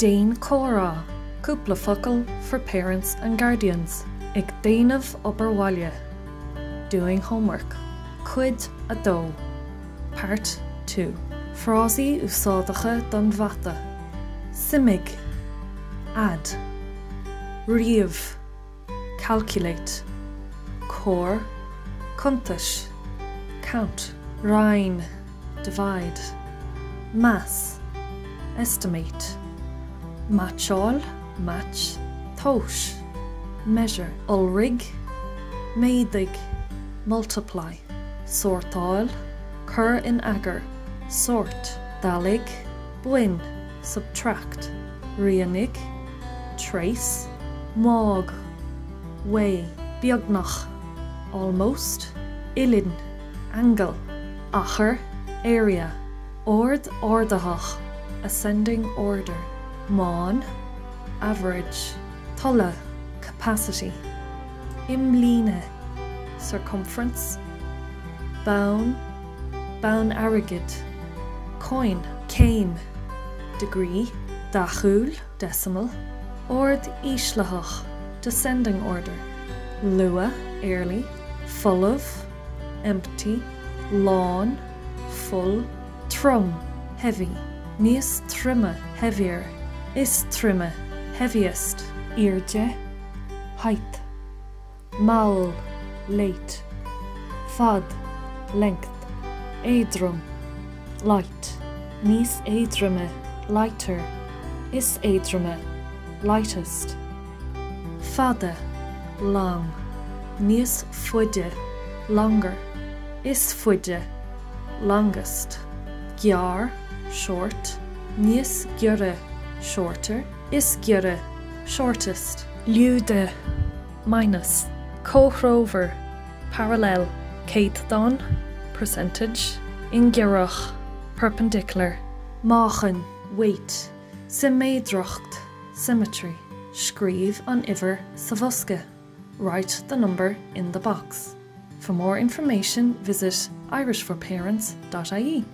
Déan comhrá, cúpla focal for parents and guardians. Ag déanamh obair bhaile. Doing homework. Cuid 2. Part 2. Frásaí úsáideacha don mhata. Suimigh. Add. Ríomh. Calculate. Comhair. Cuntais. Count. Roinn. Divide. Meas. Estimate. Meaitseáil, match, Tomhais. Measure. Iolraigh, méadaigh, Multiply. Sórtáil, cuir in eagar, Sort. Dealaigh, bain, Subtract. Rianaigh, trace, Meáigh, weigh. Beagnach, almost, Uillinn, angle. Achar, area. Ord ardaitheach, ascending order. Meán, average. Toilleadh, capacity. Imlíne, circumference. Bonn, bonn airgid, coin. Céim, degree. Deachúil, decimal. Ord íslitheach, descending order. Luath, early. Folamh, empty. Lán, full. Trom, heavy. Níos troime, heavier. Is troime, heaviest. Airde, height. Mall, late. Fad, length. Éadrom, light. Níos éadroime, lighter. Is éadroime, lightest. Fada, long. Níos faide, longer. Is faide, longest. Gearr, short. Níos giorra, shorter. Is giorra, shortest. Lúide, minus. Comhthreomhar, parallel. Céatadán, percentage. Ingearach, perpendicular. Meáchan, weight. Siméadracht, symmetry. Scríobh an uimhir sa bhosca. Write the number in the box. For more information, visit irishforparents.ie.